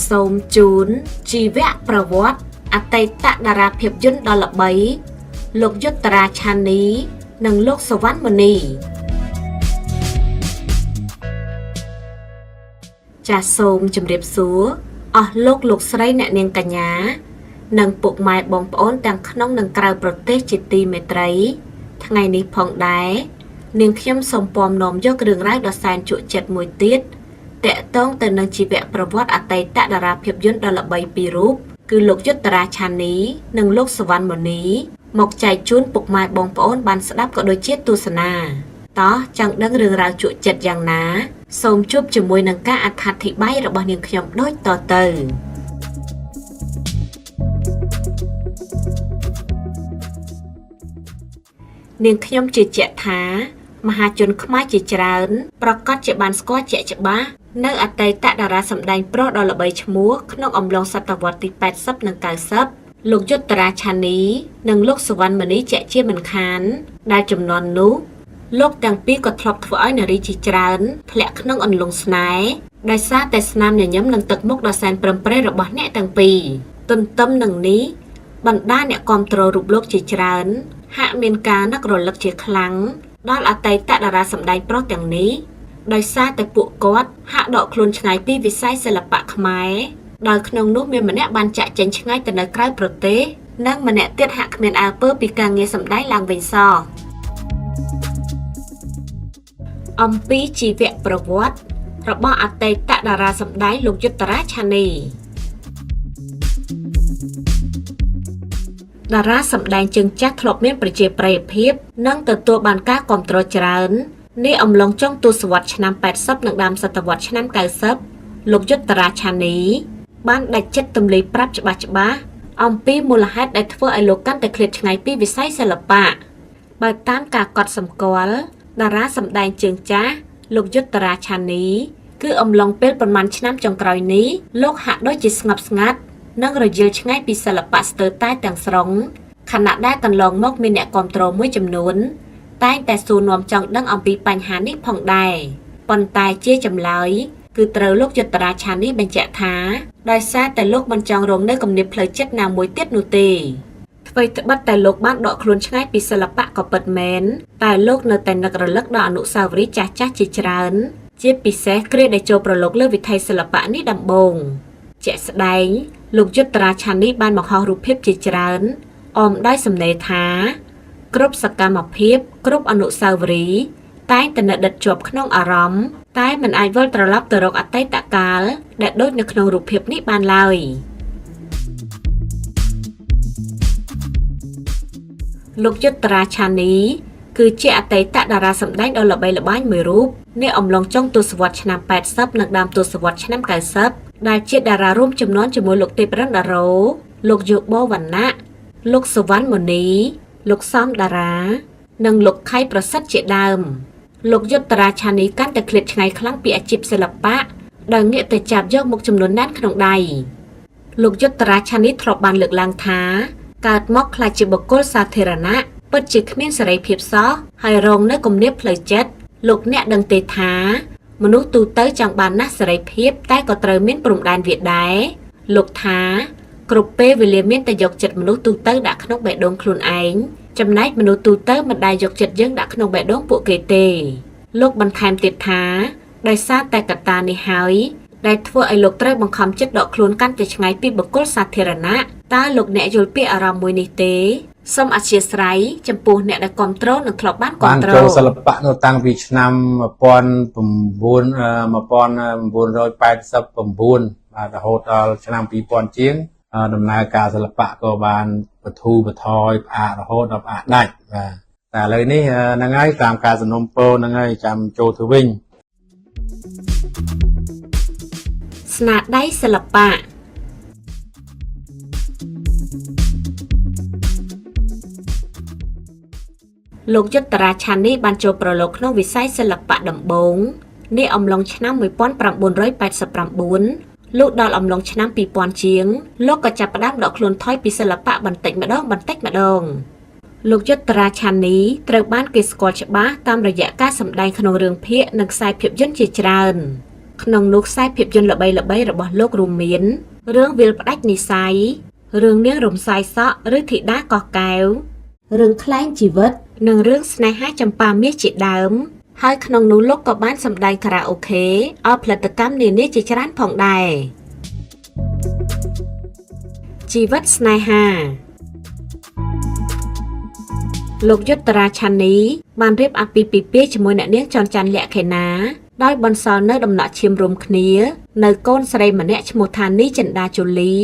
សូមជូនជីវប្រវត្តិអតីតតារាភាពយន្តដ៏ល្បី លោកយុត្រាឆានី និងលោកសុវណ្ណមុនីចាសសូមជម្រាបសួរអស់លោកលោកស្រីអ្នកនាងកញ្ញា និងពុកម៉ែបងប្អូនទាំងក្នុងនិងក្រៅប្រទេសជាទីមេត្រី ថ្ងៃនេះផងដែរនាងខ្ញុំសូមពំនាំយករឿងរ៉ាវដ៏សែនជក់ចិត្តមួយទៀតតកតងទៅនឹងជីវប្រវត្តិអតីតតារាភាពយន្តដ៏ល្បីពីររូបគឺលោកយុត្រាឆានី និងលោកសុវណ្ណមុនី មកចែកជូនពុកម៉ែបងប្អូនបានស្ដាប់ក៏ដូចជាទស្សនាតោះចង់ដឹងរឿងរ៉ាវជក់ចិត្តយ៉ាងណា សូមជួបជាមួយនឹងការអត្ថាធិប្បាយរបស់នាងខ្ញុំដូចតទៅ នាងខ្ញុំជឿជាក់ថាមហាជនខ្មែរជាច្រើនប្រកាសជាបានស្គាល់ជាក់ច្បាស់នៅអតីតតារាសម្ដែងប្រុសដ៏ល្បីឈ្មោះក្នុងអំឡុងសតវត្សទី80និង90លោកយុត្រាឆានី និងលោកសុវណ្ណមនីជាក់ជាមិនខាន ដែលចំនួននោះលោកទាំងពីរក៏ធ្លាប់ធ្វើឲ្យនារីជាច្រើនធ្លាក់ក្នុងអន្លង់ស្នេហ៍ដោយសារតែស្នាមញញឹមនិងទឹកមុខដ៏សែនព្រំប្រេះរបស់អ្នកទាំងពីរទន្ទឹមនឹងនេះបណ្ដាអ្នកគាំទ្ររូបលោកជាច្រើន ហាក់មានការនឹករលឹកជាខ្លាំងដល់អតីតតារាសម្ដែងប្រុសទាំងនេះដោយសារតែពួកគាត់ហាក់ដកខ្លួនឆ្ងាយពីវិស័យសិល្បៈខ្មែរដោយក្នុងនោះមានម្នាក់បានចាក់ចេញឆ្ងាយទៅនៅក្រៅប្រទេសនិងម្នាក់ទៀតហាក់គ្មានអើពើពីការងារសម្ដែងឡើងវិញសោះអំពីជីវប្រវត្តិរបស់អតីតតារាសម្ដែងលោកយុត្រាឆានីតារាសម្ដែងជើងចាស់ធ្លាប់មានប្រជាប្រិយភាពនិងទទួលបានការគាំទ្រច្រើននាអំឡុងចុងទសវត្សរ៍ឆ្នាំ80និងដើមសតវត្សរ៍ឆ្នាំ90លោកយុត្រាឆានីបានដាច់ចិត្តទម្លាយប្រាប់ច្បាស់ៗអំពីមូលហេតុដែលធ្វើឲ្យលោកកាន់តែឃ្លាតឆ្ងាយពីវិស័យសិល្បៈបើតាមការកត់សម្គាល់តារាសម្ដែងជើងចាស់លោកយុត្រាឆានីគឺអំឡុងពេលប្រមាណឆ្នាំចុងក្រោយនេះលោកហាក់ដូចជាស្ងប់ស្ងាត់និងរយិលឆ្ងាយពីសិល្បៈស្ទើរតែទាំងស្រុងខណៈដែលកន្លងមកមានអ្នកគាំទ្រមួយចំនួនតែងតែសួរនាំចង់ដឹងអំពីបញ្ហានេះផងដែរប៉ុន្តែជាចម្លើយគឺត្រូវលោកយុត្រាឆានីបញ្ជាក់ថាដោយសារតែលោកមិនចង់រងនៅគំនាបផ្លូវចិត្តណាមួយទៀតនោះទេអ្វីត្បិតតែលោកបានដកខ្លួនឆ្ងាយពីសិល្បៈក៏ពិតមែនតែលោកនៅតែនឹករលឹកដល់អនុស្សាវរីយ៍ចាស់ៗជាច្រើនជាពិសេសគ្រាដែលចូលប្រឡូកលើវិថីសិល្បៈនេះដំបូងជាក់ស្ដែងលោកយុត្រាឆានីបានបង្ហោះរូបភាពជាច្រើនអមដោយសំណេរថាគ្រប់សកម្មភាពគ្រប់អនុស្សាវរីយ៍តែងតែនៅដិតជាប់ក្នុងអារម្មណ៍តែមិនអាចវិលត្រឡប់ទៅរកអតីតកាលដែលដូចនៅក្នុងរូបភាពនេះបានឡើយលោកយុត្រាឆានីគឺជាអតីតតារាសម្ដែងដ៏ល្បីល្បាញមួយរូបនាអំឡុងចុងទសវត្សរ៍ឆ្នាំ80និងដើមទសវត្សរ៍ឆ្នាំ90ដែលជាតារារួមចំនួនជាមួយលោកទេពរិនដារ៉ូលោកយោបវណ្ណៈលោកសុវណ្ណមុនីលោកសំតារានិងលោកខៃប្រសិទ្ធជាដើមលោកយុត្រាឆានីកាន់តែឃ្លាតឆ្ងាយខ្លាំងពីអាជីពសិល្បៈដោយងាកទៅចាប់យកមុខចំនួនណានក្នុងដៃលោកយុត្រាឆានីធ្លាប់បានលើកឡើងថាកើតមកខ្លាចជាបុគ្គលសាធារណៈពិតជាគ្មានសេរីភាពសោះហើយរងនៅគំនាបផ្លូវចិត្តលោកអ្នកដឹងទេថាមនុស្សទូទៅចង់បានណាស់សេរីភាពតែក៏ត្រូវមានព្រំដែនវាដែរលោកថាគ្រប់ពេលវេលាមានតែយកចិត្តមនុស្សទូទៅដាក់ក្នុងបេះដូងខ្លួនឯងចំណែកមនុស្សទូទៅមិនដែលយកចិត្តយើងដាក់ក្នុងបេះដូងពួកគេទេលោកបន្ថែមទៀតថាដោយសារតែកត្តានេះហើយដែលធ្វើឲ្យលោកត្រូវបង្ខំចិត្តដកខ្លួនកាន់តែឆ្ងាយពីបុគ្គលសាធារណៈតើលោកអ្នកយល់ពីអារម្មណ៍មួយនេះទេសូមអធ្យាស្រ័យចំពោះអ្នកដែលគាំទ្រនិងធ្លាប់បានគាំទ្របានចូលសិល្បៈនៅតាំងពីឆ្នាំ1989បាទរហូតដល់ឆ្នាំ2000ជាងដំណើរការសិល្បៈក៏បានបធូរបថយផ្អាករហូតដល់ផ្អាកដាច់បាទតែឥឡូវនេះហ្នឹងហើយតាមការសំណូមពរហ្នឹងហើយចាំចូលទៅវិញស្នាដៃសិល្បៈលោកយុត្រាឆានីបានចូលប្រឡូកក្នុងវិស័យសិល្បៈដំបូងនាអំឡុងឆ្នាំ1989លោកដល់អំឡុងឆ្នាំ2000ជាងលោកក៏ចាប់ផ្ដើមដកខ្លួនថយពីសិល្បៈបន្តិចម្ដងបន្តិចម្ដងលោកយុត្រាឆានីត្រូវបានគេស្គាល់ច្បាស់តាមរយៈការសម្ដែងក្នុងរឿងភាគនិងខ្សែភាពយន្តជាច្រើន ក្នុងនោះខ្សែភាពយន្តល្បីៗរបស់លោករួមមានរឿងវាលផ្ដាច់និស័យរឿងនាងរំសាយសក់ឬធីតាកោះកែវរឿងខ្លែងជីវិតនិងរឿងស្នេហាចម្ប៉ាមាសជាដើមហើយក្នុងនោះលោកក៏បានសម្ដែងខារ៉ាអូខេឲ្យផលិតកម្មនានាជាច្រើនផងដែរជីវិតស្នេហាលោកយុត្រាឆានីបានរៀបអាពាហ៍ពិពាហ៍ជាមួយអ្នកនាងចនច័ន្ទលក្ខិណាដោយបន្សល់នៅដំណក់ឈាមរួមគ្នានៅកូនស្រីម្នាក់ឈ្មោះថានីចិន្តាជូលី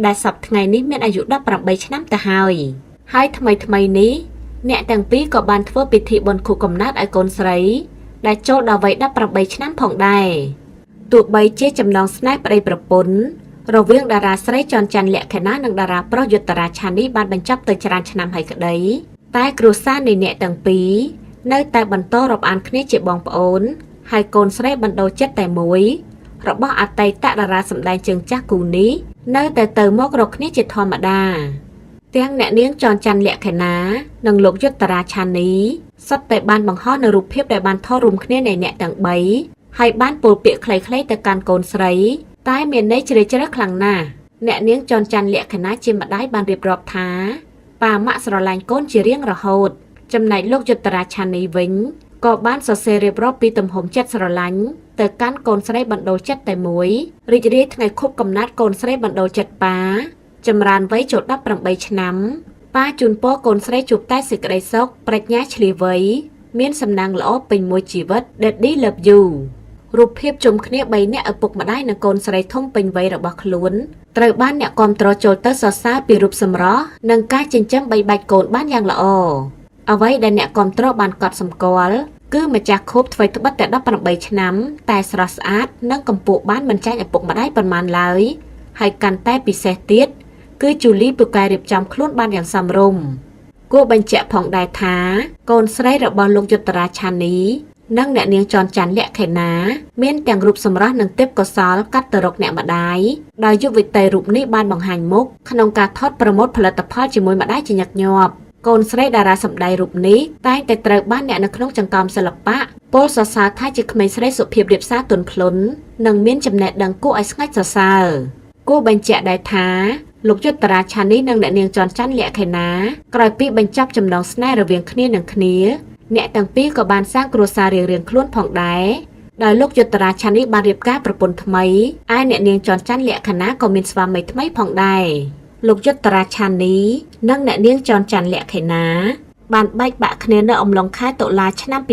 ដែលសប្តាហ៍ថ្ងៃនេះមានអាយុ18ឆ្នាំទៅហើយហើយថ្មីៗនេះអ្នកទាំងពីរក៏បានធ្វើពិធីបុណ្យខួបកំណើតឲ្យកូនស្រីដែលចូលដល់វ័យ18ឆ្នាំផងដែរទោះបីជាចំណងស្នេហ៍ប្តីប្រពន្ធរវាងតារាស្រីចនច័ន្ទលក្ខិណានិងតារាប្រុសយុត្រាឆានីបានបញ្ចប់ទៅច្រើនឆ្នាំហើយក្តីតែគ្រួសារនៃអ្នកទាំងពីរនៅតែបន្តរាប់អានគ្នាជាបងប្អូនហើយកូនស្រីបណ្ដូលចិត្តតែមួយរបស់អតីតតារាសម្ដែងជើងចាស់គូនេះនៅតែទៅមករកគ្នាជាធម្មតាទាំងអ្នកនាងចនច័ន្ទលក្ខិណានិងលោកយុត្រាឆានីសុទ្ធតែបានបង្ហោះនៅរូបភាពដែលបានថតរួមគ្នានៃអ្នកទាំង3ហើយបានពោលពាក្យខ្លីៗទៅកាន់កូនស្រីតែមានន័យជ្រាលជ្រៅខ្លាំងណាស់អ្នកនាងចនច័ន្ទលក្ខិណាជាម្ដាយបានរៀបរាប់ថាប៉ាម៉ាក់ស្រឡាញ់កូនជារៀងរហូតចំណែកលោកយុត្រាឆានីវិញក៏បានសរសេររៀបរាប់ពីទំហំចិត្តស្រឡាញ់ទៅកាន់កូនស្រីបណ្ដូលចិត្តតែមួយរីករាយថ្ងៃខួបកំណើតកូនស្រីបណ្ដូលចិត្តប៉ាចម្រើនវ័យចូល18ឆ្នាំប៉ាជូនពរកូនស្រីជួបតែសេចក្តីសុខប្រាជ្ញាឆ្លាតវៃមានសំណាងល្អពេញមួយជីវិត Daddy love you រូបភាពជុំគ្នា3នាក់ឪពុកម្ដាយនិងកូនស្រីធំពេញវ័យរបស់ខ្លួនត្រូវបានអ្នកគាំទ្រចូលទៅសរសើរពីរូបសម្រស់និងការចិញ្ចឹមបីបាច់កូនបានយ៉ាងល្អអ្វីដែលអ្នកគាំទ្របានកត់សម្គាល់គឺម្ចាស់ខួបថ្វីត្បិតតែ18ឆ្នាំតែស្រស់ស្អាតនិងកម្ពស់បានមិនចាញ់ឪពុកម្ដាយប៉ុន្មានឡើយហើយកាន់តែពិសេសទៀតគឺជូលីពូកែរៀបចំខ្លួនបានយ៉ាងសមរម្យគួរបញ្ជាក់ផងដែរថាកូនស្រីរបស់លោកយុត្រាឆានីនិងអ្នកនាងចនច័ន្ទលក្ខិណាមានទាំងរូបសម្រស់និងទេពកោសល្យកាត់ទៅរកអ្នកម្ដាយដោយយុវតីរូបនេះបានបង្ហាញមុខក្នុងការថតប្រម៉ូទផលិតផលជាមួយម្ដាយជាញឹកញាប់កូនស្រីតារាសម្ដែងរូបនេះតែងតែត្រូវបានអ្នកនៅក្នុងចង្កោមសិល្បៈពោលសរសើរថាជាក្មេងស្រីសុភាពរាបសារទន់ភ្លន់និងមានចំណេះដឹងគួរឲ្យស្ងើចសរសើរគួរបញ្ជាក់ដែរថាលោកយុត្រាឆានីនិងអ្នកនាងចនច័ន្ទលក្ខិណាក្រោយពីបញ្ចប់ចំណងស្នេហ៍រវាងគ្នានឹងគ្នាអ្នកទាំងពីរក៏បានសាងគ្រួសាររៀងៗខ្លួនផងដែរដោយលោកយុត្រាឆានីបានរៀបការប្រពន្ធថ្មីឯអ្នកនាងចនច័ន្ទលក្ខិណាក៏មានស្វាមីថ្មីផងដែរលោកយុត្រាឆានីនិងអ្នកនាងចនច័ន្ទលក្ខិណាបានបែកបាក់គ្នានៅអំឡុងខែតុលាឆ្នាំ2013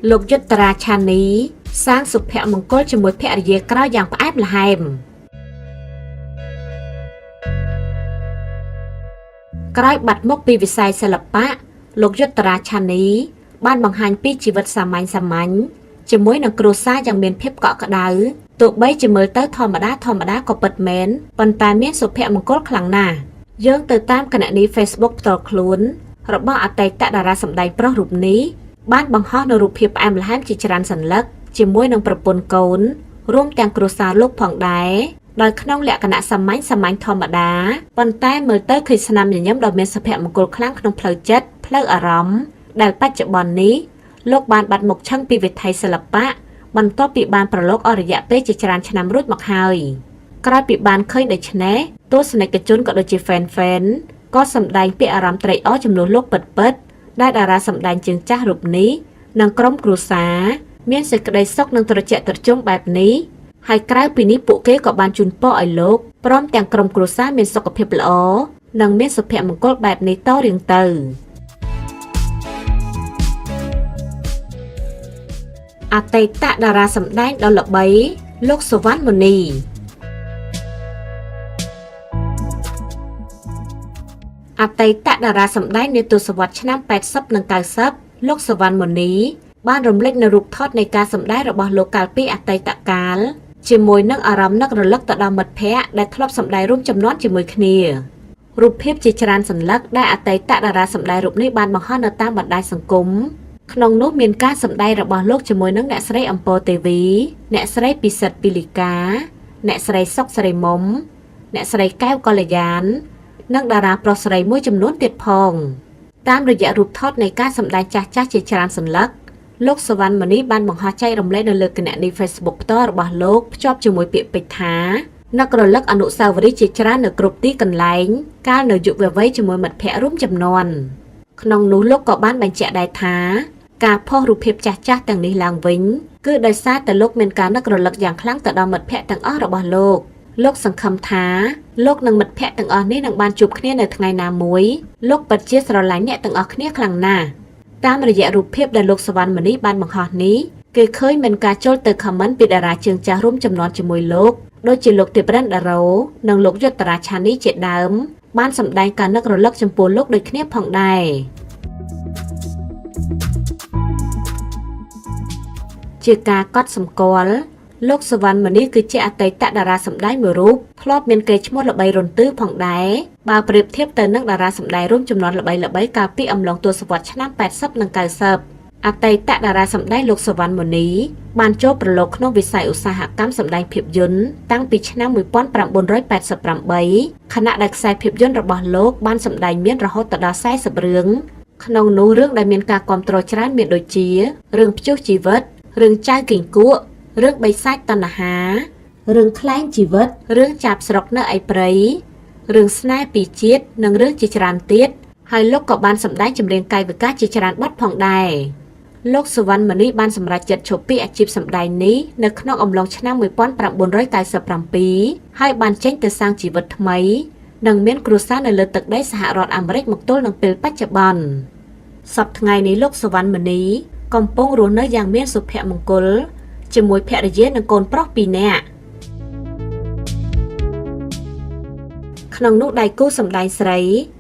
លោកយុត្រាឆានីសាងសុភមង្គលជាមួយភរិយាក្រោយយ៉ាងផ្អែមល្ហែមក្រោយបាត់មុខពីវិស័យសិល្បៈលោកយុត្រាឆានីបានបង្ហាញពីជីវិតសាមញ្ញៗជាមួយនឹងគ្រួសារយ៉ាងមានភាពកក់ក្ដៅទោះបីជាមើលទៅធម្មតាក៏ពិតមែនប៉ុន្តែមានសុភមង្គលខ្លាំងណាស់យើងទៅតាមគណនី Facebook ផ្ទាល់ខ្លួនរបស់អតីតតារាសម្ដែងប្រុសរូបនេះបានបង្ហោះនៅរូបភាពផ្អែមល្ហែមជាច្រើនសន្លឹកជាមួយនឹងប្រពន្ធកូនរួមទាំងគ្រួសារលោកផងដែរដោយក្នុងលក្ខណៈសាមញ្ញធម្មតាប៉ុន្តែមើលទៅឃើញស្នាមញញឹមដ៏មានសុភមង្គលខ្លាំងក្នុងផ្លូវចិត្តផ្លូវអារម្មណ៍ដែលបច្ចុប្បន្ននេះលោកបានបាត់មុខឆឹងពីវិថីសិល្បៈបន្ទាប់ពីបានប្រឡូកអស់រយៈពេលជាច្រើនឆ្នាំរួចមកហើយក្រោយពីបានឃើញដូច្នេះទស្សនិកជនក៏ដូចជាហ្វេនក៏សម្ដែងពីអារម្មណ៍ត្រេកអរជំនួសលោកពិតៗដែលតារាសម្ដែងជើងចាស់រូបនេះនិងក្រុមគ្រួសារមានសេចក្តីសុខនិងត្រជាក់ត្រជុំបែបនេះហើយក្រៅពីនេះពួកគេក៏បានជូនពរឲ្យលោកព្រមទាំងក្រុមគ្រួសារមានសុខភាពល្អនិងមានសុភមង្គលបែបនេះតរៀងទៅអតីតតារាសម្ដែងដ៏ល្បីលោកសុវណ្ណមុនីអតីតតារាសម្ដែងនៃទសវត្សរ៍ឆ្នាំ80និង90លោកសុវណ្ណមុនីបានរំលេចនៅរូបថតនៃការសម្ដែងរបស់លោកកាលពីអតីតកាលជាមួយនឹងអារម្មណ៍នឹករលឹកទៅដល់មិត្តភ័ក្តិដែលធ្លាប់សម្ដែងរួមចំនួនជាមួយគ្នារូបភាពជាច្រើនសន្លឹកដែលអតីតតារាសម្ដែងរូបនេះបានបង្ហោះនៅតាមបណ្ដាញសង្គមក្នុងនោះមានការសម្ដែងរបស់លោកជាមួយនឹងអ្នកស្រីអំពរទេវីអ្នកស្រីពិសិដ្ឋពីលីកាអ្នកស្រីសុកស្រីមុំអ្នកស្រីកែវកល្យាននិងតារាប្រុសស្រីមួយចំនួនទៀតផង តាមរយៈរូបថតនៃការសម្ដែងចាស់ៗជាច្រើនសន្លឹកលោកសុវណ្ណមនីបានបង្ហោះចែករំលែកនៅលើគណនី Facebook ផ្ទាល់របស់លោកភ្ជាប់ជាមួយពាក្យពេចន៍ថានឹករលឹកអនុស្សាវរីយ៍ជាច្រើននៅគ្រប់ទីកន្លែងកាលនៅយុវវ័យជាមួយមិត្តភ័ក្តិរួមជំនាន់ក្នុងនោះលោកក៏បានបញ្ជាក់ដែរថាការផុសរូបភាពចាស់ៗទាំងនេះឡើងវិញគឺដោយសារតែលោកមានការនឹករលឹកយ៉ាងខ្លាំងទៅដល់មិត្តភ័ក្តិទាំងអស់របស់លោកលោកសង្ឃឹមថាលោកនិងមិត្តភ័ក្តិទាំងអស់នេះនឹងបានជួបគ្នានៅថ្ងៃណាមួយលោកពិតជាស្រឡាញ់អ្នកទាំងអស់គ្នាខ្លាំងណាស់តាមរយៈរូបភាពដែលលោកសុវណ្ណមនីបានបង្ហោះនេះគេឃើញមានការចូលទៅ comment ពីតារាជើងចាស់រួមជំនាន់ជាមួយលោកដូចជាលោកទេពរិនដារ៉ូនិងលោកយុត្តារាឆានីជាដើមបានសម្ដែងការនឹករលឹកចំពោះលោកដូចគ្នាផងដែរជាការកត់សម្គាល់លោកសុវណ្ណមនីគឺជាអតីតតារាសម្ដែងមួយរូបធ្លាប់មានកេរ្តិ៍ឈ្មោះល្បីរន្ទឺផងដែរបើប្រៀបធៀបទៅនឹងតារាសម្ដែងរួមជំនាន់ល្បីៗកាលពីអំឡុងទសវត្សរ៍ឆ្នាំ80និង90អតីតតារាសម្ដែងលោកសុវណ្ណមនីបានចូលប្រឡូកក្នុងវិស័យឧស្សាហកម្មសម្ដែងភាពយន្តតាំងពីឆ្នាំ1988ខណៈដែលខ្សែភាពយន្តរបស់លោកបានសម្ដែងមានរហូតដល់40រឿងក្នុងនោះរឿងដែលមានការគាំទ្រច្រើនមានដូចជារឿងព្យុះជីវិតរឿងចៅគីងគក់រឿងបិសាចតណ្ហារឿងខ្លែងជីវិតរឿងចាប់ស្រុកនៅឯព្រៃរឿងស្នេហ៍ពីជាតិនិងរឿងជាច្រើនទៀតហើយលោកក៏បានសម្ដែងចម្រៀងកាយវិការជាច្រើនបទផងដែរលោកសុវណ្ណមនីបានសម្រេចចិត្តឈប់ពីអាជីពសម្ដែងនេះនៅក្នុងអំឡុងឆ្នាំ1997ហើយបានចេញទៅសាងជីវិតថ្មីនិងមានគ្រួសារនៅលើទឹកដីសហរដ្ឋអាមេរិកមកទល់នឹងពេលបច្ចុប្បន្នសប្តាហ៍ថ្ងៃនេះលោកសុវណ្ណមនីកំពុងរស់នៅយ៉ាងមានសុភមង្គលជាមួយភរិយានិងកូនប្រុស2នាក់ក្នុងនោះដៃគូសម្ដែងស្រី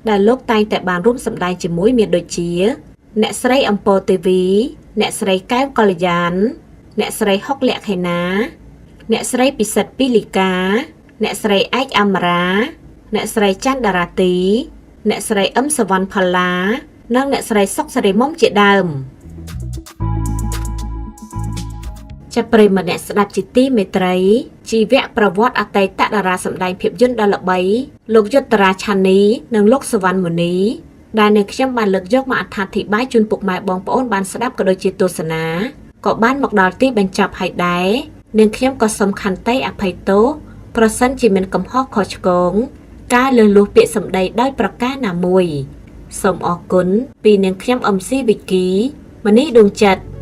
ដែលលោកតែងតែបានរួមសម្ដែងជាមួយមានដូចជាអ្នកស្រីអំពរទេវីអ្នកស្រីកែវកល្យានអ្នកស្រីហុកលក្ខិណាអ្នកស្រីពិសិដ្ឋពីលីកាអ្នកស្រីឯកអមរាអ្នកស្រីច័ន្ទតារាទីអ្នកស្រីអឹមសវណ្ណផល្លានិងអ្នកស្រីសុកសិរីមុំជាដើមចាប់ប្រិយមិត្តអ្នកស្ដាប់ជាទីមេត្រីជីវប្រវត្តិអតីតតារាសម្ដែងភាពយន្តដ៏ល្បីលោកយុត្តារាឆានីនិងលោកសុវណ្ណមនីដែលនឹងខ្ញុំបានលើកយកមកអត្ថាធិប្បាយជូនពុកម៉ែបងប្អូនបានស្ដាប់ក៏ដូចជាទស្សនាក៏បានមកដល់ទីបញ្ចប់ហើយដែរនាងខ្ញុំក៏សូមខន្តីអភ័យទោសប្រសិនជាមានកំហុសខុសឆ្គងការលើសលួសពាក្យសម្ដីដោយប្រការណាមួយសូមអរគុណពីនាងខ្ញុំ MC វិគីមនីដួងចិត្ត។